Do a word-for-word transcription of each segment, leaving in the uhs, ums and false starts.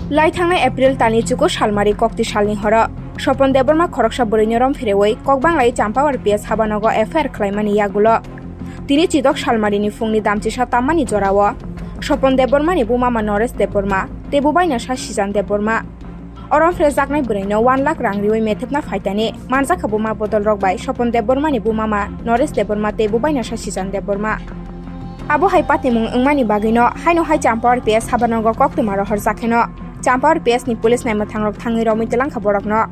Lai thangnai April talni chuku salmari kokti salni horo Sopon Debbarma khoroksa bwrwino rom pherewi Kokbanglai Champawar P S habanogo F I R khlaimani yagulo tini chidok salmarini phungni damchisa tammani jorao Sopon Debbarmani bumama Noresh Debbarma tei bubainasa Sijan Debbarma. Orom phrejaknai bwrwino one lakh rang riwi methepna phaitani manjakha buma bodolrok bai Sopon Debbarmani bumama Noresh Debbarma tei bubainasa Sijan Debbarma. Abo hai patimung wngmani bagwino haino hai Champawar P S habanogo koktwma rohorjak kheno Champawar P S ni police naimwthangrok thangwi romwi twlangkha borokno.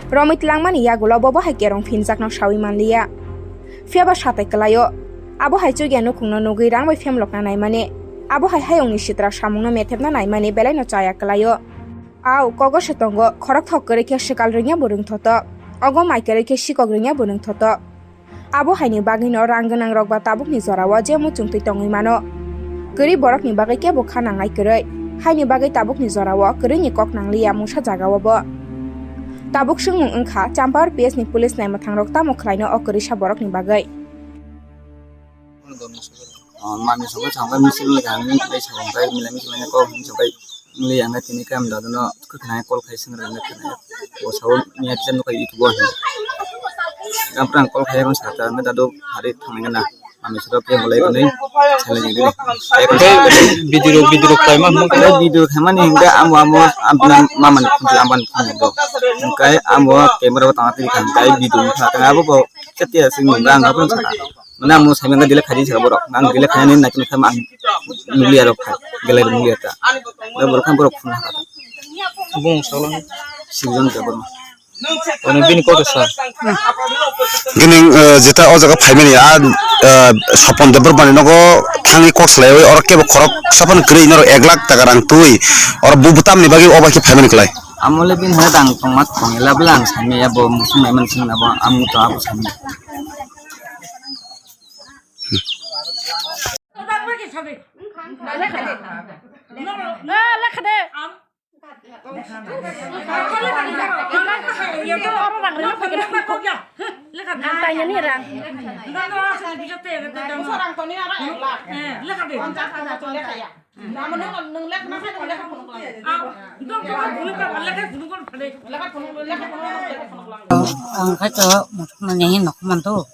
Romwi twlangmani yagulo bobo hai kerong phinjakno sawi manliya. Phiyaba satai kwlaio. Abo hai chukya nukhungno nugwi rang bai phemlokna naimani. Abo hai hayungni sitra samungno methepna naimani belaino chaya kwlaio. Au, kogo se tongo, khorokthok kwrwi khe swkal rwngya bo rwngthotok. Ogo mai kwrwi khe sikok rwngya bo rwngthotok. Abo haini bagwino rang gwnangrok ba tabukni jorao je muchungtwi tongwi mano. Kwrwi borokni bagwi kebo kha nangnai kwrwi. Haini bagwi tabukni jorao kwrwini kok nangliya mungsa jagao bo. Tabuk swngmung wngkha, Champawar P S ni police naimwthangrok tamo khlaino o kwrwisa borokni bagwi. Mami songkhe songkhe misil wngkha, ang tei songkhe milai misil wngkha, kok hwn songkhe wngli ang tini khe ang dadono kwkhwrang call khai swngrwngkha, bo sao miya kisa nukha YouTube o hin. Ampra ang call khai ang sata ang dado hari thangna na. Mami soro khe bolai kwnwi salai jodi. Tei video, video khlaima hwn khe video khaimani hingkhe amo amo ampna mamani phone amban phone do. Hingkhe amo camera o tangna twi kha hingkhe video wngkha abo bo. Ketiya sing nung ang nang saka. Mana mo sai mangga dile khaji saka borok. Nang dile khani na kini kham ang nuli arok khai. Gele nuli ata. Da borok kham borok phun haka. Bung salang. Sijon ka borok. Ono bini kota sa. Gini, eh, jeta o jaga phaimani a, eh, Sopon Debbarmani nogo thangwi kok salaiwi oro kebo khorok sapan kwrwi norok ek lakh taka rang twi oro bu butamni bagwi obo khe phaimani kwlai. Amole bin hana dang tongma tongela bela ang sami ya bo musung nai man sing na bo amu to abo sami. Ang khaito musuk mani hin nok mantu.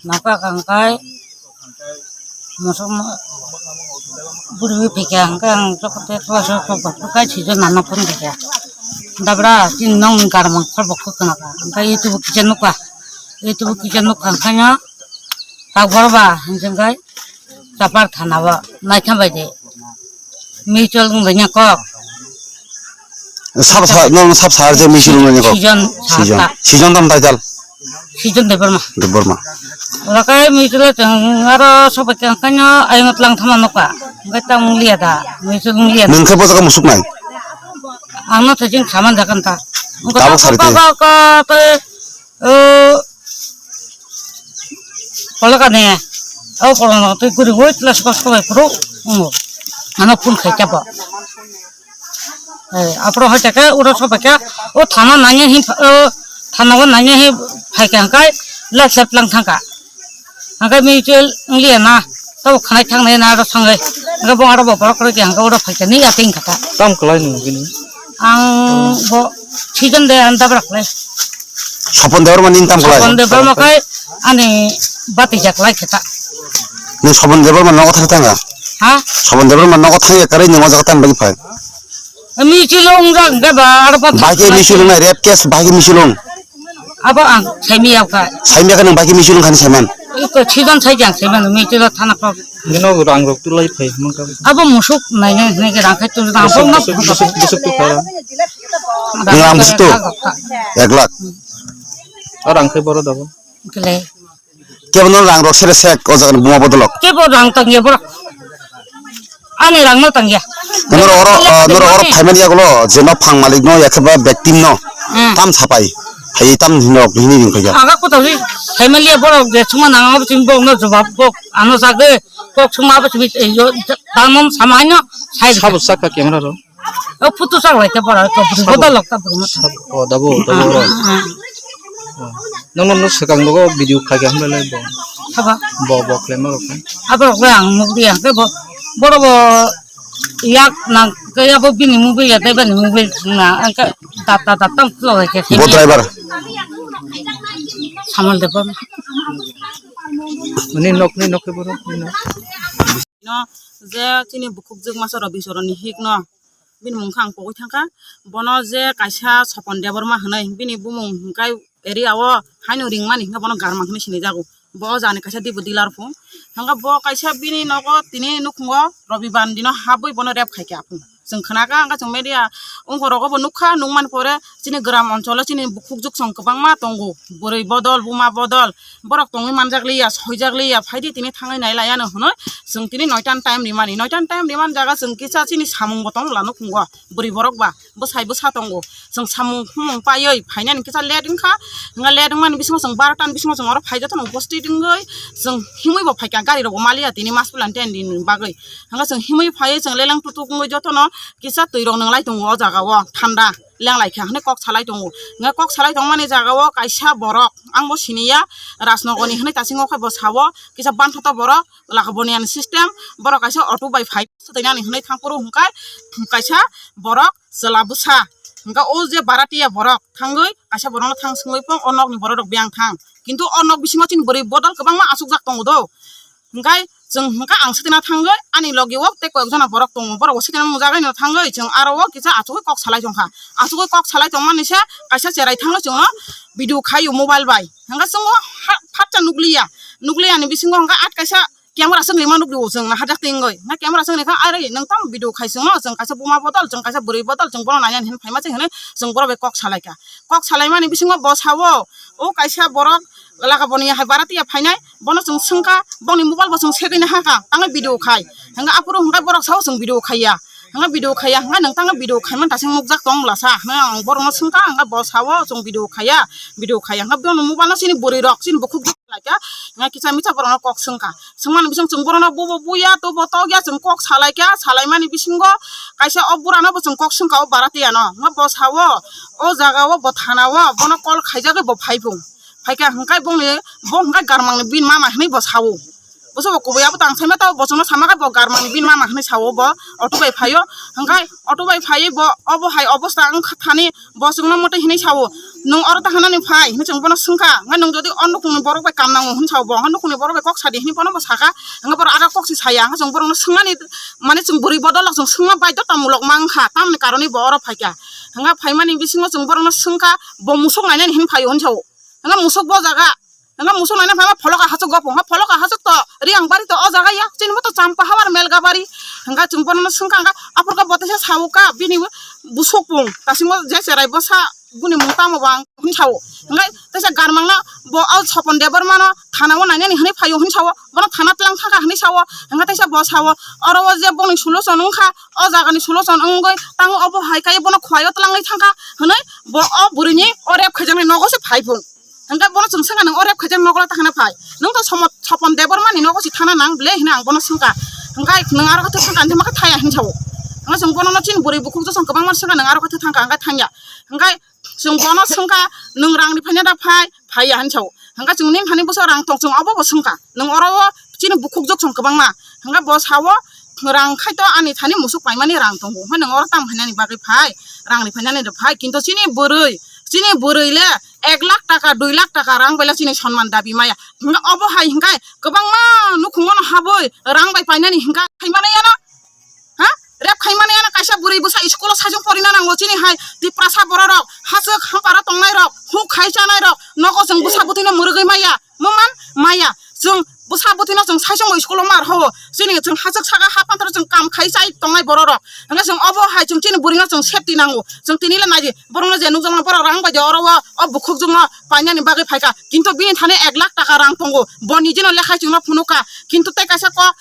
Nokha kangkai musuk buri phikya hingke ang jokote tuaso kok kai sijo nana phone phikya. Dabra tin nong garmang khol bok khok kana ka. Hingke YouTube kisa nukha. YouTube kisa nukha hingke no tak borba hingke Chapar thana o naitham bai de. Mutual wng bai kok. Sab sa, no sab sa je mutual wng bai kok. Sijon. Sijon. Sijon tam title. Sijon Debbarma. Debbarma. Ora kai mutual teng aro sobai kang kanyo ayong tlang thama nokha. Ngai ta wng liya da. Mutual wng liya da. Nung khe bo jaga musuk nai. Ang no thajing saman jakan ta. Tabuk sari te. Ka, ka, ka, O, polo kane, o polo no twi guri goi tla soko soko bai phuru, ungo. Ano phone khai chapa. Eh, apro hai chaka, uro soba kya, o thana nanya hi, o thana o nanya hi phai kya kai, la sep lang thangka. Hingke mutual wng liya na, tabo khanai thangnai na aro sangai. Hingke bo aro bo borok rok hingke oro phaikha ni yating kha ta. Tam kwlai nung bini? Ang bo season de ang dabra khlai. Sopon Debbarma ni tam kwlai? Sopon Debbarma kai ani bati jak lai kha ta. Nung Sopon Debbarma nogo thang thanga? Ha? Sopon Debbarma nogo thang ya karai nung o jaga tam bagi phai? Mutual wng jak hingke ba aro bo. Bai khe mutual wng nai, rape case bai khe mutual wng. Abo ang saimi yau kha. Saimi kha nang bai khe mutual wng kha ni saiman. Iko season sai jang saiman mutual thana kok. Bino rang rok tu lai phai hwnka. Abo musuk nai nai nai rang khai tu rang. Busuk, busuk, busuk, busuk tu kha. Nang rang busuk tu? Ek lakh. Ar rang khai boro dabo. Kele. Kebo no rang rok sere sek o jaga ni buma bodolok. Kebo rang tang ya borok. Ani rang no tang ya. Norok oro, ah, norok oro phaimani yagulo je no phang malik no ya khe ba victim no. Hmm. Tam sapai. Hai tam hinok hini ring kaya. Aga ko tali family borok je chuma nang abo chim bok no jobab bok ano sage kok chuma abo chim yo tamon samai no sai. Sabo saka camera ro. O photo sak lai te pora ko bring bodol lok ta bring. Sab-, oh, dabo, dabo, ro. Ah, ah. Oh. Nono no swkang nogo video kha khe hamle lai bo. Haba. Bo, bo khlai ma rok khe. Abo rok ang nuk di ang ke bo. Boro bo Yak na kaya bo bini mobile ya dai bani mobile na angka data data tong tlo ke. Bo driver. Samal de bo. Ni nok ni nok ke boro. No, je chini bukhuk jwk masa Robi Soroni hik no. Bini mung kha ang pogwi thangkha. Bono je kaisa Sopon Debbarma hwnwi, bini bumung hwnkhe area o haino ringmani hwnkhe bono Garma hwnwi sinijago. Bo o jani kaisa dibo dealer phung. Hwnkhe bo kaisa bini nogo tini nukhungo Robi Bandi no habwi bono rep khaikha phung. Chwng khnakha, hwnkhe chwng media ungkorogo bo nukha, nukmani pore chini gram oncholo chini bukhuk jwk song kwbangma tongo. Bwrwi bodol, buma bodol, borok tongwi manjak liya, soijak liya, phaidi tini thangwi nai laiya no hwnwi chwng tini noita ni time rimani. Noita ni time rimani jaga chwng kisa chini samung bo tong bwla nukhungo, bwrwi borok ba, bwsai bwsa tongo. Chwng samung humung paiwi phainani kisa late wngkha, hwnga late wngmani bisingo chwng barota ni bisingo chwng oro phai jotono uposthit wngwi chwng himwi bo phaikha, gari rok bo maliya tini mas pulan ten din ni bagwi. Hwnga chwng himwi phaiwi chwng leleng tutuk wngwi jotono kisa twi rok nwnglai tongo o jaga o thanda. Lenglai kha hwnwi kok salai tongo. Hwnga kok salai tongmani jaga o kaisa borok, ang bo siniya, Rajnogor ni hwnwi tasing o khe bo sao, kisa banthoto borok, laka boniyan system, borok kaisa auto bai phai, swtainani hwnwi thang phuru hwnkhe kaisa borok chwla bwsa, hwnkhe o je baratiya borok thangwi kaisa borokno thang swngwi phano o nokni borok rok biyang thang, kintu o nok bisingo chini bwrwi bodol kwbangma achukjak tongo do. Hwnkhe chwng hwnkhe ang swtwina thangwi ani logi o tei koi ek jona borok tongo, borok bo swtwina mung jagwi no thangwi chwng aro o kisa achugwi kok salai tongkha. Achugwi kok salai tongmani se kaisa cherai thangwi chwngno video khaio mobile bai. Hwnkhe chwngno ha-, phatsa nukliya, nukliya ni bisingo hwnkhe at kaisa camera swngwi ma nukliyo chwng na hajak tingwi. Na camera swngwi kha, "Are nwng tamo video khai chwngno, chwng kaisa buma bodol, chwng kaisa bwrwi bodol, chwng bono nainani hinwi phaima se," hinwi chwng borok bai kok salaikha. Kok salaimani bisingo bo sao, o kaisa borok laka boni hai baratiya phainai, bono chwng swngkha, boni mobile bo chwng segwi nahakha, tangwi video khai. Hwnkhe aphuru hwnkhe borok sao chwng video khaiya. Hwnkhe video khaiya, hwnkhe nwng tangwi video khaimani tasing nukjak tong bwlasa. Hwnkhe ang borokno swngkha, hwnkhe bo sao chwng video khaiya, video khaiya. Hwnkhe bono mobile no chini bwrwi rok, chini bukhuk laikha, hwnkhe kisa misa borokno kok swngkha. Swngmani bising chwng borokno bubo buya, tubo tokya, chwng kok salaikha, salaimani bisingo kaisa o burano bo chwng kok swngkha, o baratiya no. Hwnkhe bo sao, o jaga o bo thana o, bono call khaijagwi bo phai phung. Phaikha hwnkhe bongni, bo hwnkhe Garmangni bini mama hinwi bo sao. Bo se bo kubui abo tang saima tao bo chwngno sama khe bo Garmangni bini mama hinwi sao bo auto bai phaio. Hwnkhe auto bai phaiwi bo obo hai obosta wngkha thani bo chwngno mote hinwi sao. Nwng oro ta hanani phai hinwi chwng bono swngkha. Hwnkhe nwng jodi o nukhungni borok bai kam nango hinwi sao bo. Hwnkhe nukhungni borok bai kok sadi hinwi bono bo sakha. Hwnkhe borok aro kok se saya. Hwnkhe chwng borokno swngmani mane chwng bwrwi bodol rok chwng swngma baidhotamulok mankha. Tamoni karonwi bo oro phaikha. Hwnkhe phaimani bisingo chwng borokno swngkha bo musuk nainani hinwi phaio hinwi sao. Hwnkhe musuk bo jaga. Hwnkhe musuk naina phaima pholoka hachuk go phungo, pholoka hachuk to Riyang bari to o jaga ya, chini bo to Champa Hawar Melga bari. Hwnkhe chwng bono swngkha, hwnkhe aphuru khe bo teisa sao kha bini busuk pung, tasimo je cherai bwsa buni mung tamo bo ang hwn sao. Hwnkhe teisa Garmang no bo o Sopon Debbarma no thana o nainani hwnwi phaio hwn sao, bono thana tlang thangkha hwnwi sao. Hwnkhe teisa bo sao, oro o je bongni solution wngkha, o jaga ni solution wngwi tango obo hai khe bono khwlai o tlangwi thangkha hwnwi bo o bwrwi ni o rep khaijaknai nogo se phai phung. Hwnkhe bono chwng swngkha, "Nwng o rep khaijak nogo ta hwnwi phai. Nwng to Somo-, Sopon Debbarma ni nogo se thana nang ble," hwnwi ang bono swngkha. Hwnkhe nwng aro khe thangkha, hwnkhe thaya hwn sao. Hwnkhe chwng bono no chini bwrwi bukhuk jwk chwng kwbangma swngkha, nwng aro khe thangkha, hwnkhe thangya. Hwnkhe chwng bono swngkha, "Nwng rang ni phaina da phai, phaiya," hwn sao. Hwnkhe chwng nini thani bwsa rang tong, chwng obo bo swngkha. Nwng oro o chini bukhuk jwk chwng kwbangma. Hwnkhe bo sao, "Rang khai to ani thani musuk paimani rang tongo. Hwnkhe nwng oro tam phainani bagwi phai, rang ni phainani da phai." Kintu chini bwrwi, chini bwrwi le ek lakh taka, dui lakh taka rang bai le chini sonman dabi maya. Hwnkhe obo hai hwnkhe kwbangma nukhungo no habwi rang bai painani hwnkhe khaimani yano. Ha? Rep khaimani yano kaisa bwrwi bwsa school o saichung porina nango chini hai Tiprasa borok rok, hachwk hamparo tongnai rok, huk khai chanai rok, nogo chwng bwsa bwtwi no mwrwgwi maya. Muman maya. Chwng bwsa bwtwi no chwng saichung bo school o mar ho. Chini chwng hachwk saka ha pantaro chwng kam khai chai tongnai borok rok. Hwnkhe chwng obo hai chwng chini bwrwi no chwng safety nango. Chwng tini le nai di. Borok no je nukjakma borok rang bai de oro o, o bukhuk jwk no painani bagwi phaikha. Kintu bini thani ek lakh taka rang tongo. Bo nijino lekhai chwngno phunukha. Kintu tei kaisa kok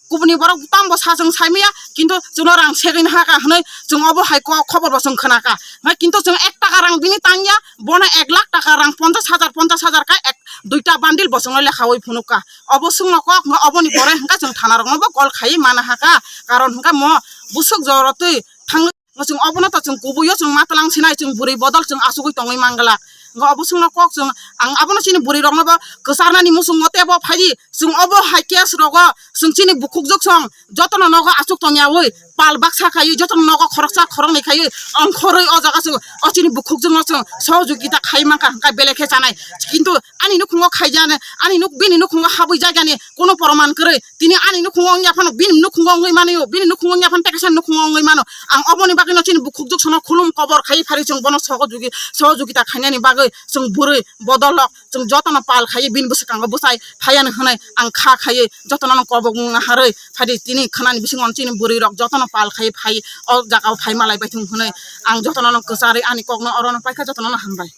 kubuni borok tamo bo sa chwng saimaya. Kintu chwngno rang segwi nahakha hwnwi chwng obo hai kok khobor bo chwng khnakha. Hwnkhai kintu chwng ek taka rang bini tangya. Bono ek lakh taka rang ponchash hajar, ponchash hajar kha ek duita bundle bo chwngno lekhaui phunukha. Obo chwngno kok hwnkhai oboni pore hwnkhai chwng thana rokno bo call khaiwi mana hakha. Karon hwnkhai mo busuk jorotwi thangwi Chwng obono to chwng kubuio chwng ma tlang sinai, chwng bwrwi bodol chwng achugwi tongwi manglak. Hwnkhe obo chwngno kok chwng, ang abono chini bwrwi rokno bo kwcharnani muchungo teibo phaidi, chwng obo hai case rogo chwng chini bukhukjwk song jotono nogo achuk tongyawi pal baksa khaiwi, jotono nogo khoroksa khoroknwi khaiwi ongkhorwi o jaga chwng o chini bukhukjwkno chwng sohojogita khai mankha, hwnkhe belai khe chanai. Kintu ani nukhungo khaijani, ani nuk-, bini nukhungo habwi jaigani kuno proman kwrwi. Tini ani nukhungo wngya phano, bini nukhungo wngwi mano, bini nukhungo wngya phano tei kaisa nukhungo wngwi mano. Ang oboni bagwino chini bukhukjwk sono khulum kobor khaiwi phari chwng bono sohojogi-, sohojogita khainani bagwi chwng bwrwi bodolrok chwng jotono pal khaiwi bini bwskango bwchai phaiani hwnwi ang kha khaiwi jotono kobok wngna harwi phaidi. Tini khwnani bisingo chini bwrwirok jotono pal khaiwi phai o jagao phai malai baithung hwnwi ang jotono kwcharwi ani kokno orono paikha, jotono hambai.